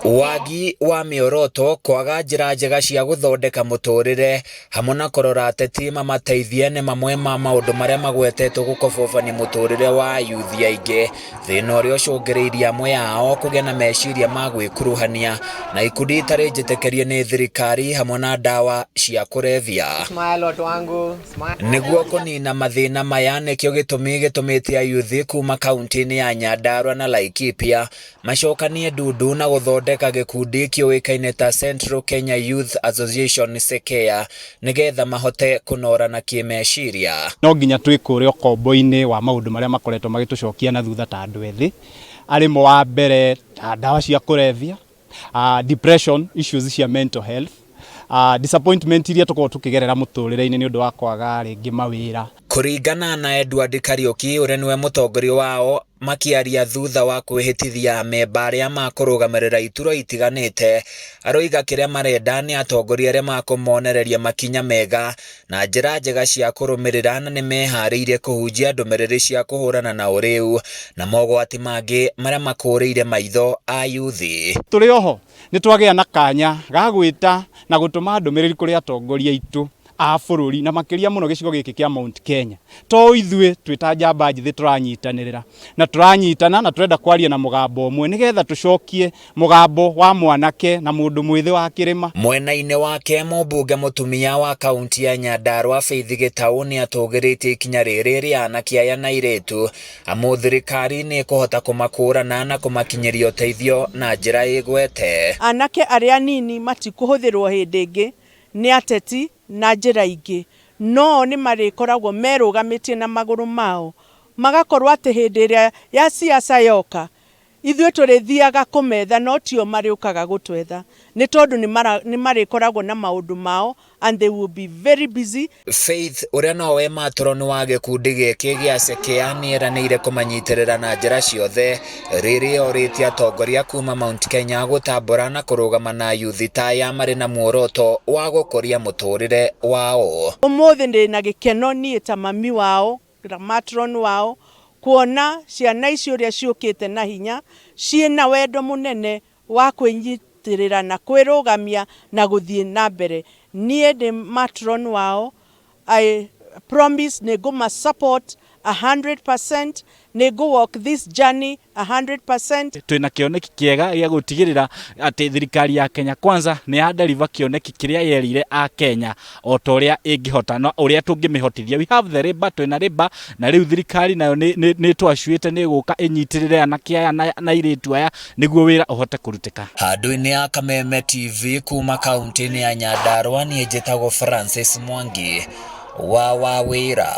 Wagi wa mĩoroto, kwaga njĩra njega cia gũthondeka mũtũrĩre hamwe na kũrora ateti mamateithie nĩ mamwe ma maũndũ marĩa magwetetwo gũkobobania mũtũrĩre wa ayuthi aingĩ, thĩna ũrĩa ũcũngĩrĩirie amwe ao kũgĩa na meciria ma gwĩkuruhania na ikundi itarĩ njĩtĩkĩrie nĩ thirikari hamwe na ndawa cia kũrebia. Smile watu wangu. Smile. Nĩguo kũnina mathĩna maya nĩkĩo gĩtũmi gĩtũmĩte ayuthi kuma kaunti-inĩ ya Nyandarua na Laikipia macokanie ndundu na gũthondeka gĩkundi kĩũĩkaine ta Central Kenya Youth Association CEKEA nĩgetha mahote kũnorana kĩmeciria. No nginya twĩkũre ũkombo-inĩ wa maũndũ marĩa makoretwo magĩtũcokia na thutha ta andũ ethĩ, arĩ mo wa mbere ta ndawa cia kũrebia, depression, issues cia mental health, disappointment iria tũkoragwo tũkĩgerera mũtũrĩre-inĩ nĩ ũndũ wa kwaga rĩngĩ mawĩra. Kũringana na Edward Kariuki ũrĩa nĩwe mũtongoria wao makĩaria thutha wa kwĩhĩtithia amemba arĩa makũrũgamĩrĩra ituro itiganĩte, aroiga kĩrĩa marenda nĩ atongoria arĩa makũmonereria makinya mega na njĩra njega cia kũrũmĩrĩra na nĩmeharĩirie kũhunjia ndũmĩrĩri cia kũhũrana na ũrĩu na mogwati mangĩ marĩa makũrĩire maitho ayuthi. Tũrĩ oho nĩ twagĩa na kanya ga gwĩta na gũtũma ndũmĩrĩri kũrĩ atongoria aitũ a bũrũri na makĩria mũno gĩcigo gĩkĩ kĩa Mount Kenya. To ithuĩ twĩ ta njamba njĩthĩ tũranyitanĩrĩra na tũranyitana na tũrenda kwaria na mũgambo ũmwe nĩgetha tũcokie mũgambo wa mwanake na mũndũ mwĩthĩ wa kĩrĩma. Mwena-inĩ wake mũmbunge mũtumia wa kaunti ya Nyandarua Faith Gĩtaũ nĩ atũgĩrĩtie ikinya rĩrĩ rĩa anake aya na airĩtu amu thirikari nĩ ĩkũhota kũmakũrana na kũmakinyĩria ũteithio na njĩra ĩgwete. Anake arĩa anini matikũhũthĩrwo hĩndĩ ĩngĩ nĩ ateti na njĩra ingĩ, no nĩ marĩkoragwo merũgamĩtie na magũrũ mao, magakorwo atĩ hĩndĩ ĩrĩa ya siasa yoka ithuĩ tũrĩthiaga kũmetha no tio marĩũkaga gũtwetha, nĩ tondũ nĩ marĩkoragwo na maũndũ mao and they will be very busy. Faith ũrĩa nowe matron wa gĩkundi gĩkĩ gĩa CEKEA nĩ eranĩire kũmanyitĩrĩra na njĩra ciothe rĩrĩa orĩtie atongoria kuma Mount Kenya gũtambũra na kũrũgama na yuthi ta aya marĩ na muoroto wa gũkũria mũtũrĩre wao. Ũmũthĩ ndĩ na gĩkeno niĩ ta mami wao na matron wao kuona ciana ici ũrĩa ciũkĩte na hinya ciĩna wendo mũnene wa kwĩnyitĩrĩra na kwĩrũgamia na gũthiĩ na mbere. Niĩ ndĩ matron wao, I promise nĩ ngũma support 100%, nĩ ngũ walk this journey 100%. Twĩna kĩoneki kĩega gĩa gũtigĩrĩra atĩ thirikari ya Kenya Kwanza nĩ ya deliver kĩoneki kĩrĩa yerĩire a Kenya o ta ũrĩa ĩngĩhota na ũrĩa tũngĩmĩhotithia. We have the labor, twĩna labor na rĩu thirikari nayo nĩ twacuĩte nĩ ĩgũka ĩnyitĩrĩre anake aya na airĩtu aya nĩguo wĩra ũhote kũrutĩka. Handũ-inĩ ya Kameme TV kuma kaunti-inĩ ya Nyandarua niĩ njĩtagwo Francis Mwangi wa Wawĩra.